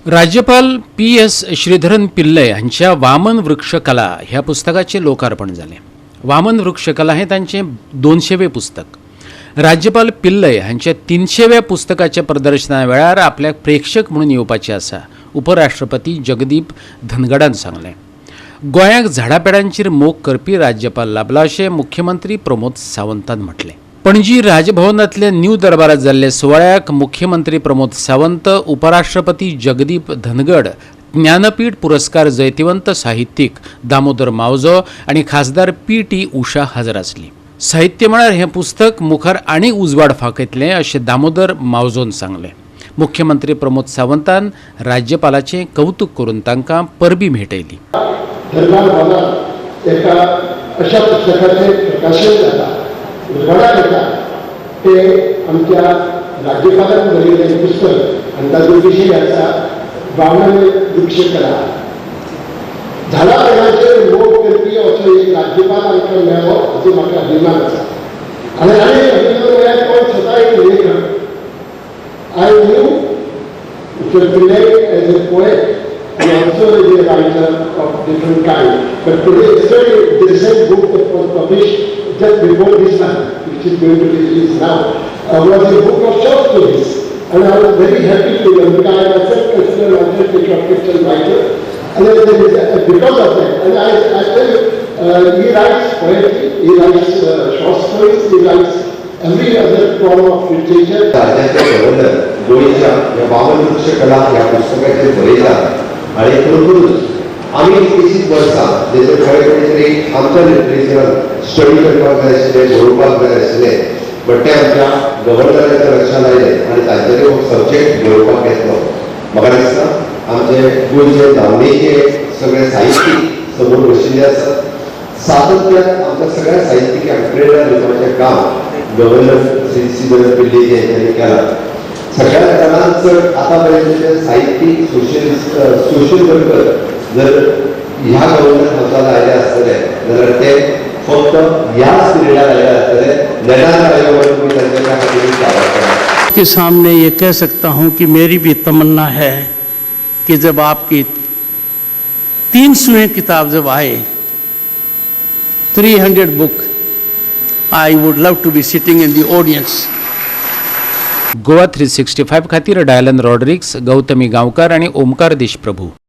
राज्यपाल P S Sreedharan Pillai हांच्या वामन वृक्षकला ह्या पुस्तकाचें लोकार्पण जालें. वामन वृक्षकला हें तांचें 200वें पुस्तक. राज्यपाल पिल्लय हांच्या 300व्या पुस्तकाच्या प्रदर्शना वेळार आपल्याक प्रेक्षक म्हणून येवपाचें आसा, उपराष्ट्रपती जगदीप धनगडान सांगलें. गोंयाक झाडां पेडांचेर मोग करपी राज्यपाल लाबला अशें मुख्यमंत्री प्रमोद सावंतान म्हटलें. पणजी राजभवनांतल्या न्यू दरबारात जाल्ल्या सुवाळ्याक मुख्यमंत्री प्रमोद सावंत, उपराष्ट्रपती जगदीप धनगड, ज्ञानपीठ पुरस्कार जैतिवंत साहित्यीक दामोदर मावजो आनी खासदार पी टी उषा हजर आसली. साहित्य मळार हें पुस्तक मुखार आनीक उजवाड फांकयतलें अशें दामोदर मावजोन सांगलें. मुख्यमंत्री प्रमोद सावंतान राज्यपालाचें कौतूक करून तांकां परबीं भेटयली. दरबार हॉलात एका अशा पुस्तकाचें प्रकाशन जाता, उजवाडाक येता, ते आमच्या राज्यपालान बरयल्लें पुस्तक आनी ताजो विशय आसा वामन वृक्षकला. झाडां पेडांचेर मोग करपी असो एक राज्यपाल आमकां मेळ्ळो हाचो म्हाका अभिमान आसा. आनी आनी एक अभिमान म्हळ्यार तो स्वता एक लेखक. I knew Mr. Pillai as a poet and also as a writer of different kind. But today, yesterday, the recent book that was published just before this one, which is going to be released now, was a book of short stories. And I was very happy to learn because I myself consider myself a short fiction writer. And then there is, because of that, and I tell you, he writes poetry, he writes short stories, he writes every other form of literature. राज्याचे governor गोंयच्या ह्या वामन वृक्षकला ह्या पुस्तकाचेर बरयतात आनी खरोखरूच आमी कितलीशींच वर्सां जेचे खरें कोणी तरी आमच्या लिटरेचरान स्टडी करपाक जाय आशिल्लें, बरोवपाक जाय आशिल्लें, बट तें आमच्या गव्हर्नराच्या लक्षांत आयलें आनी तांच्यांनी हो सब्जेक्ट बरोवपाक घेतलो. म्हाका दिसता आमचे गोंयचे नामनेचे सगळे साहित्यीक समोर बशिल्ले आसात. सातत्यान आमच्या सगळ्या साहित्यिकांक प्रेरणा दिवपाचें काम गव्हर्नर श्री श्रीधरन पिल्ले जे यांनी केलां. सगळ्यात चडांत चड आतां पर्यंतचे साहित्यीक, सोशलिस्ट, सोशल वर्कर जर ह्या गव्हर्नर हावसात आयले आसतले जाल्यार ते फक्त ह्याच पिरियडार आयले आसतले. नेटान आयले म्हणून तुमी तांच्या खातीर आभार. के सामने ये कह सकता हूँ कि मेरी भी तमन्ना है कि जब आपकी 300वीं किताब जब आए, 300 book, I would love to be sitting in the audience. Goa 365 खातीर डायलन रॉड्रिक्स, गौतमी गांवकार आनी ओमकार देशप्रभू.